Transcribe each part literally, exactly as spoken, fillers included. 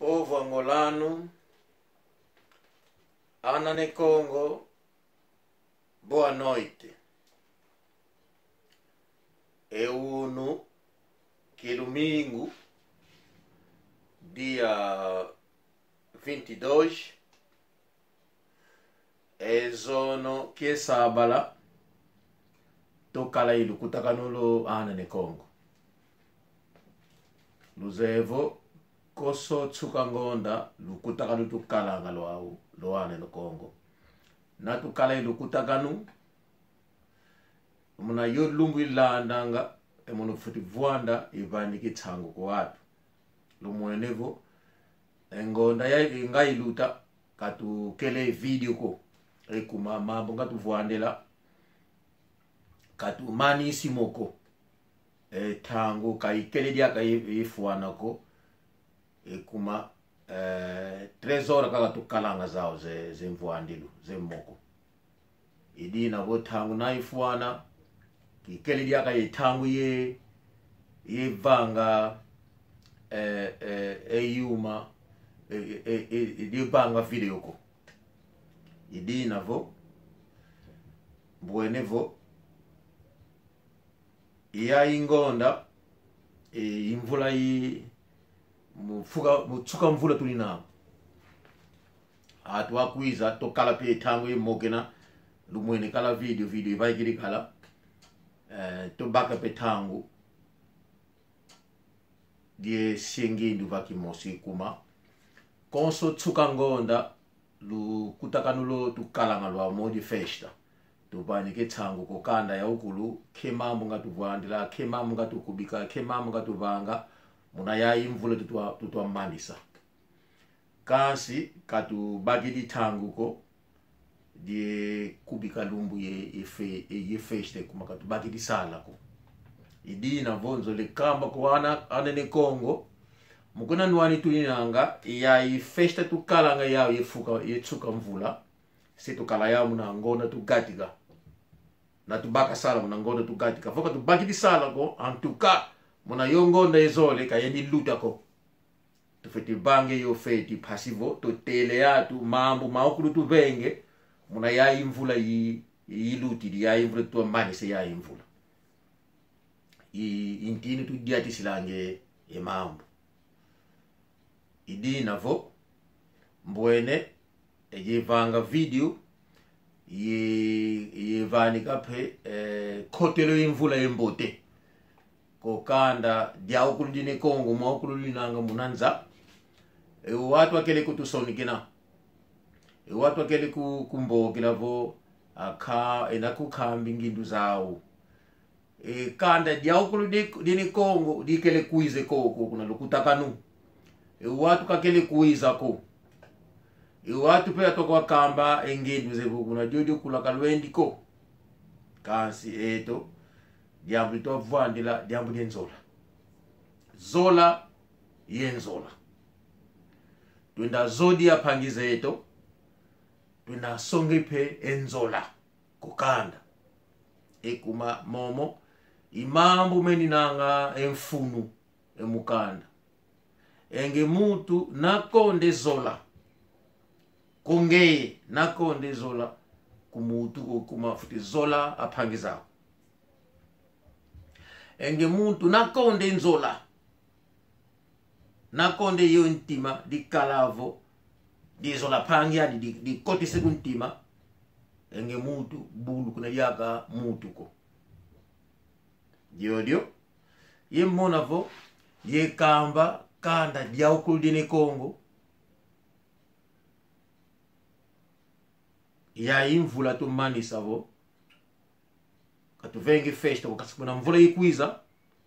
Povo angolano, Ana Ne Kongo, boa noite. E unu, que domingo, dia vinte e dois, e zono que sabala, tukala i lukutakanu lwa Ana Ne Kongo. Luzeye vo, konso tsuka ngonda, lukutakanu tukalanga lwau, lwa Ana Ne Kongo. Na tukala i lukutakanu, muna yo lumbu ilandanga, e mono fwete vwanda, ivanika e nsangu kwa atu. Lumwene vo, e ngonda ya, nga iluta, ka tukele video ko. E kuma mambu nga tuvwandila, ka tumanisi mo ko. E ntangu ka ikele diaka i, ifwana ko. E kuma, eh, três horas kaka tukalanga zau ze, ze mvwandilu, ze moko. I dina vo ntangu na ifwana, kikele diaka ye ntangu ye, ye vanga, eh, eh, e yuma, eh, eh, eh, eh, ye vanga video ko. I dina vo, mbwene vo, iya i ngonda, e, i mvula i, mu fuka, mu tsuka mvula tuninao. Atu akwiza, tukala mpe ntangu ye mokena, lumwene kala video, video ivaikidi kala, eh, tubaka mpe ntangu, die sie ngindu va kimosi kuma. Konso tsuka ngonda, lukutakanu lwa tukalanga lwa modi festa. Tuvanika e nsangu kwa kanda ya ukulu, ke mambu nga tuvwandila, ke mambu nga tukubika, ke mambu nga tuvanga, muna ya i mvula tutwa, tutwa manisa. Kansi, ka tubakidi ntangu ko, die kubika lumbu ye, ye fe-, ye, ye festa kuma ka tubakidi sala ko. I dina vo nzolele kamba kwa ana, Ana Ne Kongo, mu kuna nwani tuninanga, ya i festa tukalanga yau ye fuka, ye tsuka mvula, se tukala yau muna ngonda tugatika. Na tubaka sala muna ngonda tugatika. Vo ka tubakidi sala ko, en tout cas, muna yo ngonda ye zole ka yandi luta ko. Tufwete vanga yo feti mpasi vo, tutele atu, mambu maukulu tuvenge, muna ya i mvula i, ilutidi, ya i mvula tumanise ya i mvula. I, i ntinu tudiatisilanga e mambu. I dina vo, mbwene, e ye vanga video, ye, ye vanika mpe, eh, nkotelo ye mvula ye mbote. Kwa kanda, diaukulu di Ne Kongo, mwaukulu dinanga muna nza. E watu akele kutusonekena. E watu akele ku-, kumbokela vo, aka, ena kukambi ngindu zau. E kanda diaukulu di, di Ne Kongo, dikele kwiza koko, kuna lukutakanu. E watu kakele kwiza ko. E watu mpe atwa kwakamba e ngindu ze vo kuna diodio kula kalwendi ko. Kansi eto, diambu ditwa vwandila, diambu die nzola. Zola, ye nzola. Twenda zodi ampangi zeto, twenda songi mpe e nzola. Kwa kanda. E kuma momo, i mambu meninanga e mfunu, e mu kanda. E nge muntu na konda e zola. Kwa ngeye, na konda e zola, kwa muntu, kwa kuma fwete zola ampangi zau. E nge muntu na konda e nzola. Na konda yo ntima, dikala vo, di zola mpangi andi, di, di, dikotese ku ntima. E nge muntu, bulu kuna diaka muntu ko. Diodio. Ye mona vo, ye kamba, kanda diaukulu di Ne Kongo. Ya i mvula tumanisa vo. Ka tuvengi festa, kwa kasi muna mvula ikwiza,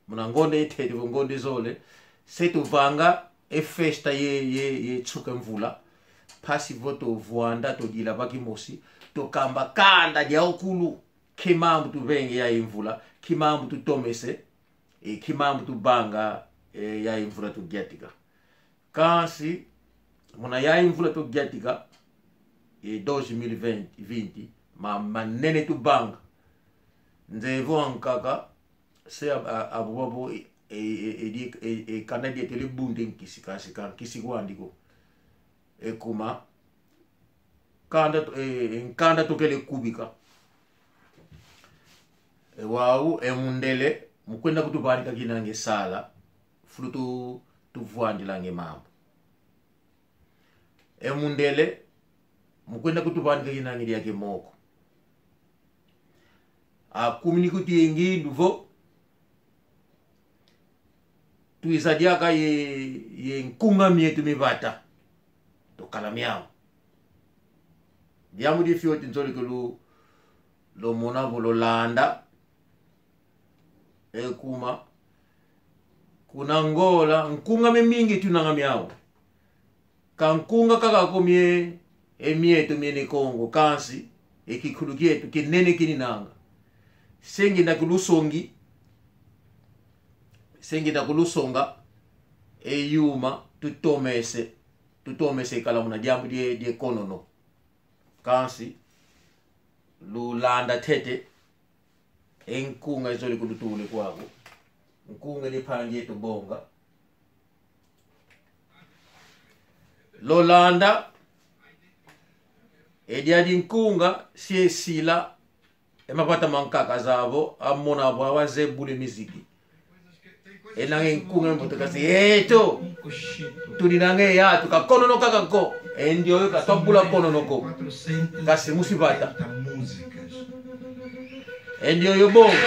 muna ngonda itete vo ngonda izole, se tuvanga e festa ye, ye, ye tsuka mvula, mpasi vo tuvwanda, tudila va kimosi, tukamba kanda diaukulu, ki mambu tuvengi ya i mvula, ki mambu tutomese, e, ki mambu tuvanga, e, ya i mvula tugiatika. Kansi, muna ya i mvula tugiatika, e dois mil e vinte, vinte, ma, manene tuvanga. Nze vo ankaka, se ab-, a-, abo babo, e, e, e, e, di-, e, e, kanda dieto le bunde nkisi, kansi ka nkisi kwandi ko. E kuma, kanda tu-, e, e, nkanda tukele kubika. E wau, e mundele, mukwenda kutuvanika kinange sala, fulu tu, tuvwandilanga e mambu. E mundele, mukwenda kutuvanika kinange diaka e moko. Akumi ni kutwiengi ndu vo, twiza diaka ye, ye nkunga mieto mi vata. Tukala miau. Diambu difioti nzolele ke lu-, lumona vo lulanda. E kuma, kuna Angola, nkunga miamingi tunanga miau. Ka nkunga kaka ko mie, e mieto mie Ne Kongo, kansi, e kikulu kieto, kinene kininanga. Se ngienda kulusongi, se ngienda kulusonga, e yuma, tutomese, tutomese kala muna diambu die, die konono. Kansi, lulanda tete, e nkunga izole kulutule kwaku. Nkunga ni mpangi eto Bonga. Lulanda, e diadi nkunga, si esila, e mavata mankaka zavo, amona avo awa ze bule miziki. Enanga e nkunga mbote kansi eto. Tuninanga e yatu, ka konono kaka ko. E ndioyo ka twabula konono ko. Kansi musi vata. E ndioyo Bonga.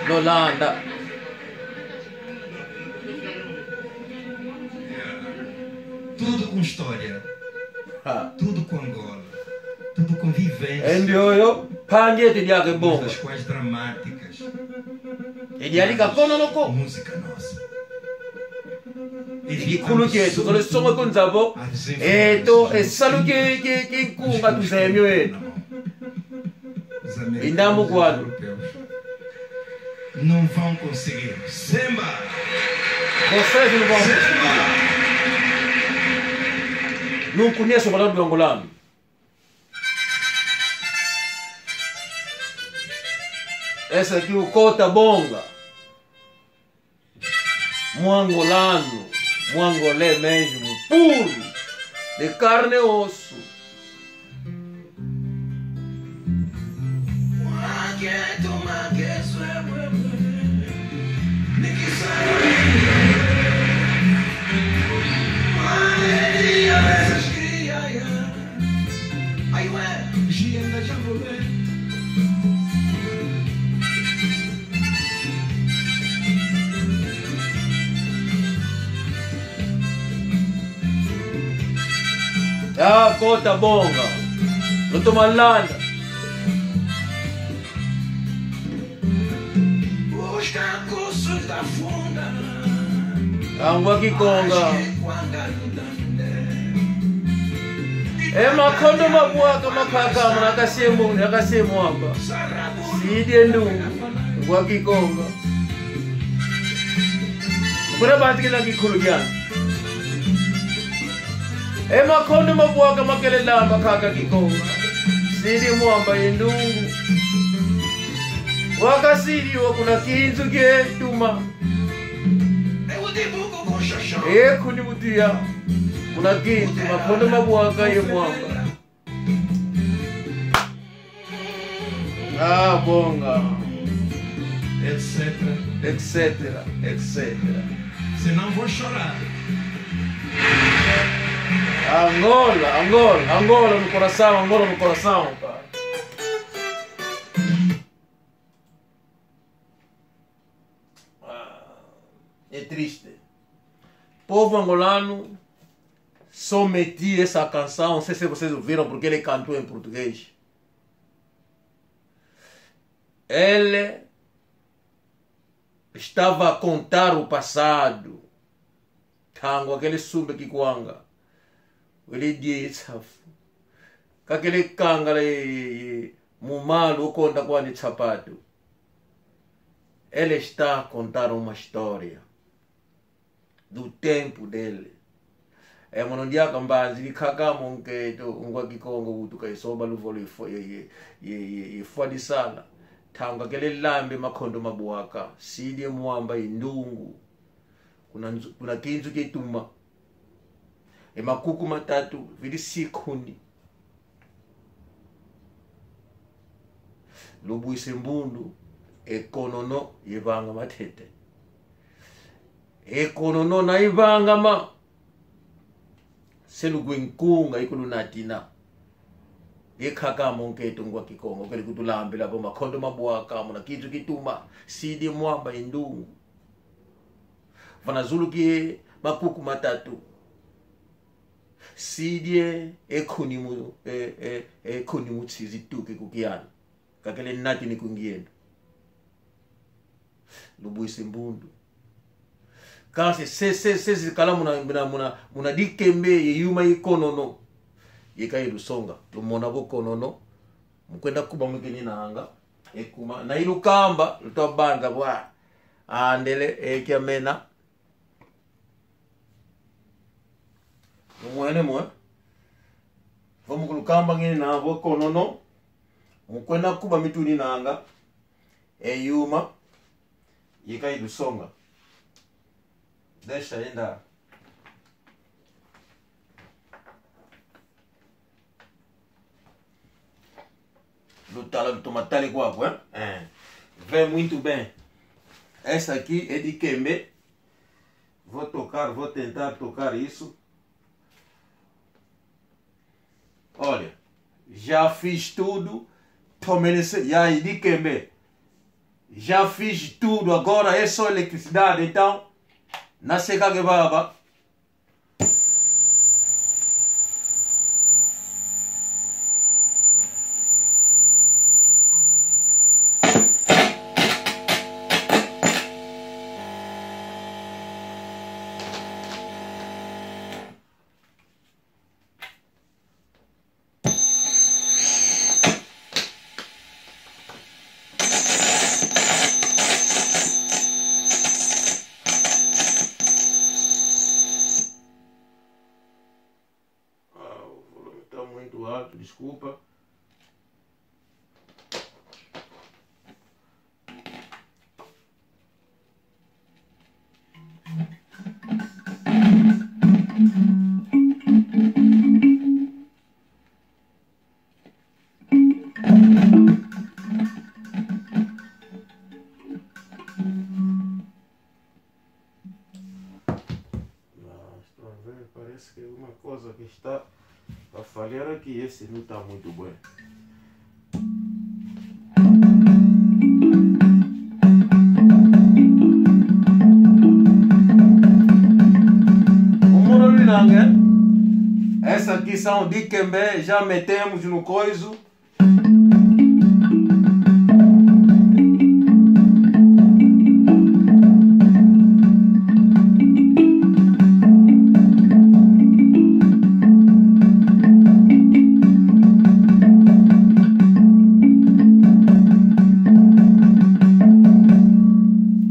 Lulanda. Tudo com história. Ah. Tudo com Angola. Tudo com vivência. E ndioyo, mpangi eto diaka e Bonga. Mas das quais dramáticas. E diadi ka konono ko. Música nossa. E kikulu kieto, zole songa ko nzavo. Eto, e salu ke, ke, ke nkunga tuzeye mio eto. Indamu kwanu. Não vão conseguir. Semba! Vocês não vão conseguir. Semba! Não conheço o valor do angolano. Esse aqui é o Kota Bonga. Mwangolano, mwangolé mesmo, puro, de carne e osso. Ai, ué, Gienda já vou ver. Ah, Kota Bonga. Lutoma landa. Angwa Kikonga. E makondo mabwaka makaka muna kasemo, ya kasemo amba. Sidi e ndungu, ngwa Kikonga. Kuna bantu kina kikulu kiana. E makondo mabwaka makele lamba kaka Kikonga. Sidi mwamba ye ndungu. Wakasidi wa kuna kinzu kie tuma. E kuni mutia. Kuna kinzu makondo mabwaka ye mwamba. Ah, Bonga. Etc. Etc, et cetera. Senão vou chorar. Angola, Angola, Angola no coração, Angola no coração, pá. Ah, é triste. Povo angolano, só meti essa canção, não sei se vocês ouviram, porque ele cantou em português. Ele estava a contar o passado. Tangu akele sumbe Kikwanga. Ele diz, kakele kangala ye, ye, ye, mu malu okonda kwani sapato. Ele está a contar uma história do tempo dele. E mono ndiaka mbanzi dikaka mo nkento, ngwa Kikongo utuka isoba luvolo ifwa, ye, ye, ye, ye, ifwa disala. Tanga kele lambe makondo mabwaka, sidi e mwamba i ndungu. Kuna nzu-, kuna kinzu kituma. E makuku matatu, vidi sikuni. Lubwise mbundu, e konono, yevanga matete. E konono na ivangama. Se lugwe nkunga ikulu natina. Dikaka mo nkento ngwa Kikongo, kele kutulambila vo makondo mabwaka, muna kinzu kituma, sidi mwamba i ndungu. Vana zulu kie makuku matatu. Sidi e, e kuni mu, e, e, e kuni mu tsizi tuki kukiana. Kakele nati ni kungiendo. Lubwise mbundu. Kansi se, se, se zikala muna, muna, muna, muna dikembe ye yuma i konono. Yeka ilusonga. Lumona vo konono. Mukwenda kuba mwikini nanga. Ekuma. Na ilukamba, lutwa banza bwa. Andele, e kia mena. Mumwene mwe. Vo mukulukamba ngina vo konono. Mukwenda kuba mituni nanga. E yuma. Yeka ilusonga. Desha enda. Lutala, lutoma tali kwaku, eh? Eh. Vem muito bem. Essa aqui é dikembe. Vou tocar, vou tentar tocar isso. Olha, já fiz tudo. Tomei nesse, já é dikembe. Já fiz tudo, agora é só eletricidade, então. Na seca que baba. Ah, o volume tá muito alto, desculpa. Mas, estou a ver, parece que alguma coisa que está a falhar aqui, esse não está muito bem. O modo de nangue, essa aqui são dikembe, já metemos no coiso.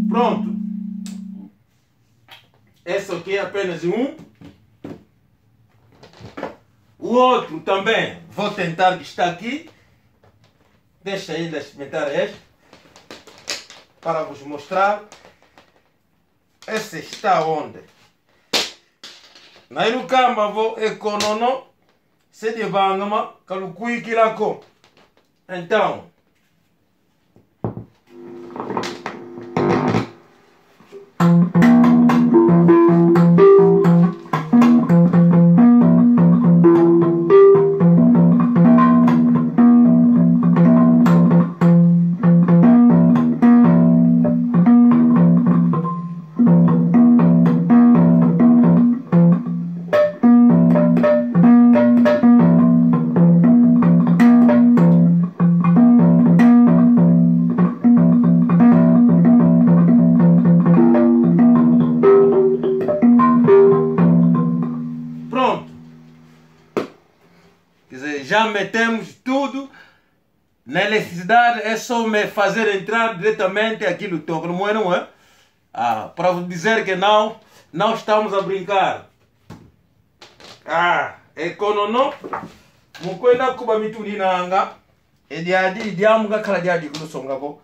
Pronto. Esse aqui é apenas um. O outro também vou tentar que está aqui. Deixa ainda experimentar este para vos mostrar. Esse está onde? Na ilukamba vo e konono, se de vangama, kalukwikila ko. Então, pronto. Quer dizer, já metemos tudo. Na eletricidade é só me fazer entrar diretamente aquilo toca, não é, não é? Ah, para vos dizer que não, não estamos a brincar. Ah, e kono no. Mu kwenda kuba mi tuninanga. E diadi, diambu kakala diadi kulusonga ko.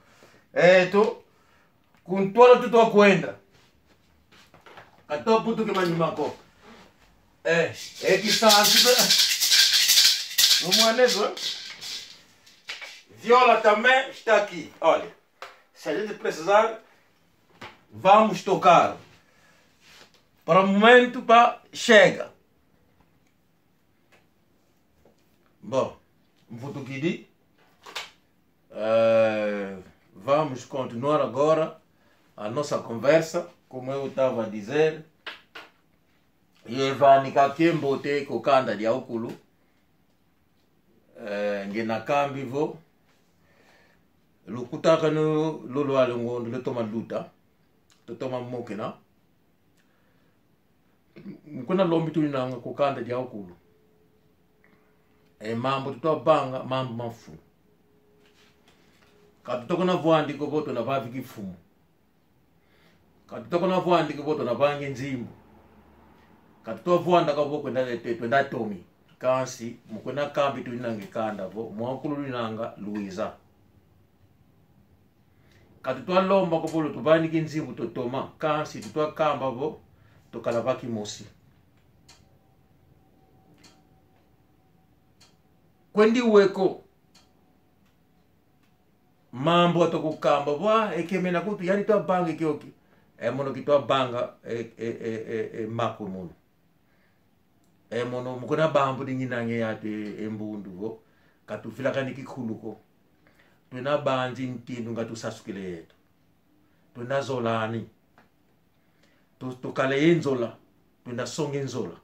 Eto, ku ntwala tutwa kwenda. Ka twaputuki manima ko. Eh, e kisansi pe. Lumwanezo. Viola também está aqui. Olha, se a gente precisar, vamos tocar. Para o momento, pá, chega. Bom, mvutukidi. Eh, vamos continuar agora a nossa conversa, como eu estava a dizer. Yevanika kiambote ko kanda dia ukulu. Eh, ngina kambi vo, lukutakanu lolo lwa ngondo lutoma luta, tutoma mokena. Mu kuna lombi tuninanga ko kanda dia ukulu. E mambu tutwa vanga, mambu mafu. Ka tutwa kuna vwandi ko vo tuna vavi kimfumu. Ka tutwa kuna vwandi ko vo tuna vangi nzimbu. Ka tutwa vwanda ko vo kwenda te, twenda tomi. Kansi, mu kuna kambi tuninanga e kanda vo, mwa ukulu luninanga, luiza. Ka tutwa lomba ko vo lutuvaniki nzimbu tutoma, kansi tutwa kamba vo, tukala va kimosi. Kwendi weko, mambu atwa kukamba vo, ah, e kemena kutu, yani twa vanga kioki. E mono kitwa vanga, e, e, e, e, e maku mono. E mono, mu kuna bambu dinginange yatu e, e mbundu vo, ka tuvilakani kikulu ko. Twena banzi ntindu nga tusasukile yeto. Twena zolani. Tu, tukale ye nzola. Twena songe nzola.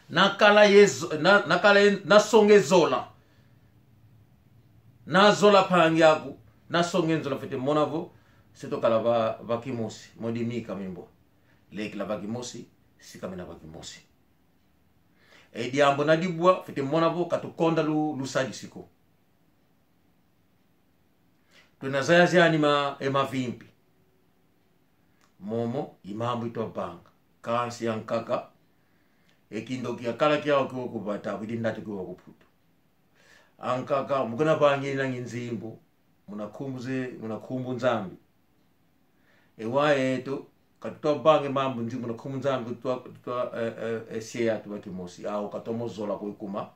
Nakala ye zo-, na, nakala ye, nasonge zola. Nazola mpangi aku, nasonge nzola fwete mona vo, se tukala va, va kimosi, modi mika mimbwa. Lekila va kimosi, sikamena va kimosi. E diambu na dibwa, fwete mona vo, ka tukonda lu, lusadisi ko. Twena zaya ziani ma, e mavimpi. Momo, i mambu itwa vanga. Kansi ankaka, e kindoki akala kiau kiwa ku vata, kidi ndatu kiwa ku Putu. Ankaka, mu kuna vangi nangi nzimbu, muna nkumbu ze, muna nkumbu Nzambi. E wayeto, ka tutwa vange mambu nzimbu muna nkumbu Nzambi, tutwa, tutwa, eh, eh, eh, sie atu va kimosi. Au, ka twamozola ko ikuma.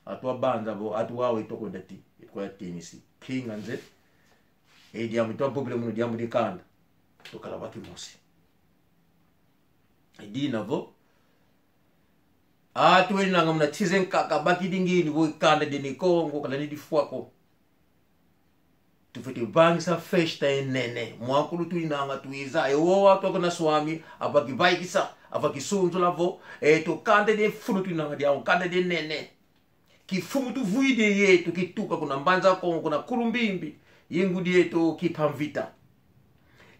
Atwa banza vo, atu wau itwa kwenda ti, itwa tinisi. Kinga nze, e diambu itwa vovele muna diambu di kanda. Tukala va kimosi. Idina vo, atu wenanga muna tize nkaka bakidi ngini vo kanda dia Ne Kongo, kala ni difwa ko. Tufwete vangisa festa enene. Mwa ukulu tuninanga tuiza. E wo atu akuna swami, ava kivaikisa, ava kisunzula vo. Eto kanda dia fulu tuninanga dia, kanda dia nene. Kimfumu tuvwidi yeto kituka kuna Mbanza Kongo, kuna Kulumbimbi, ye ngudi eto Kimpa Vita.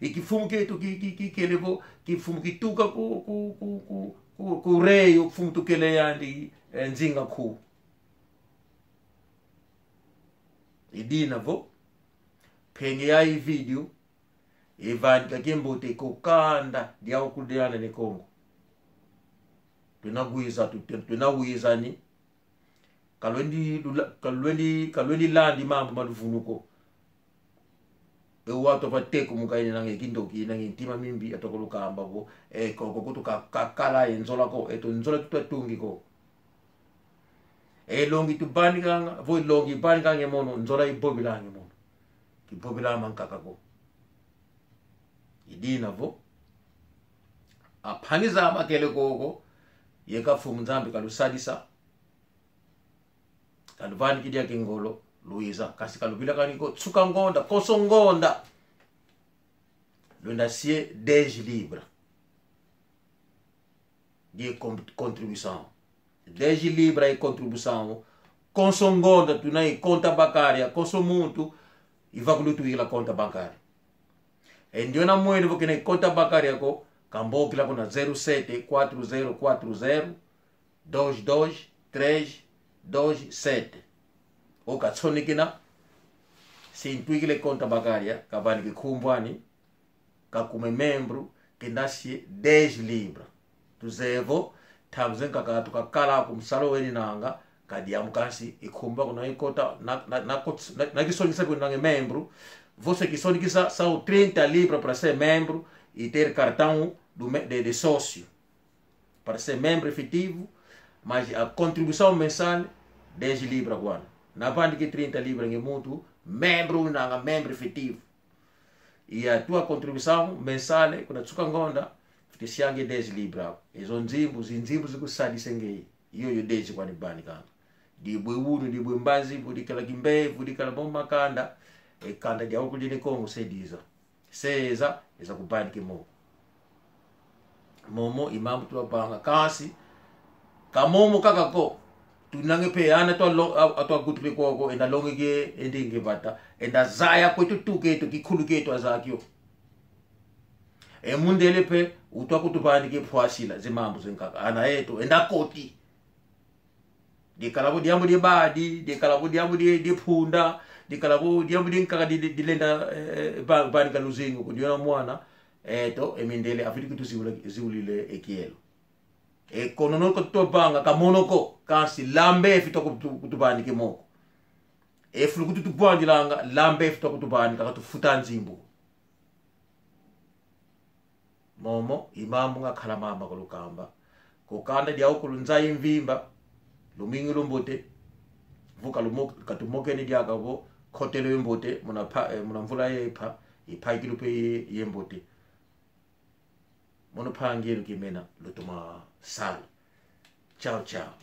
I kimfumu kieto ki, ki, ki, kele vo, kimfumu kituka ku, ku, ku, ku, ku, ku rei, o kimfumu tukele yandi, eh, Nzinga Nkuwu. Idina vo, mpenge ya i video, evanika kiambote ko kanda dia ukulu dia Ne Kongo. Twena wiza, tu-, twena wiza ni. Kalwendi lula-, kalwendi, kalwendi landi mambu ma luvunu ko. E watu ava teko muka ine nange kindoki, nange ntima mimbi, atoko lukamba vo. E koko kutu ka-, kakala e nzola ko, eto nzola tutwa tungi ko. E longi tuvanikanga, vo e longi ivanikanga e mono, nzola ivovilange mono. Kivovila mankaka ko. Idina vo, ampangi zame akele koko, yeka Mfumu Nzambi kalusadisa, kaluvanikidi e kingolo, luiza, kansi kaluvilakani ko, nsuka ngonda, konso ngonda. Lwenda sie dez libra. Die con-, contribuição. Dez libra e contribuição. Konso ngonda tuna e conta bancária, konso muntu, iva kulutuila conta bancária. E ndiona mwene vo kena e conta bancária ko, kambokila kuna zero sete quatro zero quatro zero dois dois três dois sete. O katsonekena, se ntwikile conta bancária, kavaniki nkumbu ani, kakuma membro, kenda sie dez libra. Tuzeye vo, Ntangu zankaka tukakala ku musalo weninanga, ka diambu kansi, ikumba kuna ikota, na, na, na, kot- na, na kisonekesa kunanga membro, vo se kisonekesa, são trinta libra para ser membro e ter cartão do me- de, de sócio. Para ser membro efetivo, mas a contribuição mensal, dez libra agora. Na banda que trinta libra nge muntu, membro nanga, membro efetivo. E a tua contribuição mensal, kuna tsuka ngonda, fitisiange dez libra. Ezo nzimbu, zinzimbu zikusadisenge. Iyo, iyo dez kwani bani kanga. Dibwe unu, dibwe mbazi, vo dikala kimbevo, vo dikala mo makanda, e kanda dia ukulu dia ne Kongo se diza. Se eza, eza kubani ke mo. Momo i mambu tuvanga kansi. Ka momo kaka ko. Tunange pe ana twa lo- a- atwa kutu pe koko, enda longe ke, enda inge vata. Enda zaya kwetu tuketu, kikulu ketu azakio. E mundele pe, utwa kutubani ke pwasila, ze mambu zenkaka. Ana eto, enda koti. Dikala vo diambu dia badi, dikala vo diambu dia, dia punda, dikala vo diambu dia nkaka di, di, dilenda, eh, ba- bani ka luzingu, kudiona mwana, eto, e mindele, afidi kutuziula, ziulile e kielo. E kono no kutubanga, ka mono ko, kansi lambe fita kutu, kutubani ke moko. E fulu kututubwandilanga, lambe fita kutubani, ka katufuta nzimbu. Momo, i mambu ngakala mama kulukamba. Ku kanda dia ukulu nza imvimba, lumingu lumbote, vo kalumo- katumokene diaka vo, kotelo imbote, muna pa- eh, muna mvula yepva, ipaikilu pe ye- yembote. Mono mpangi enu Kimena, lutoma sala. Tchau, tchau.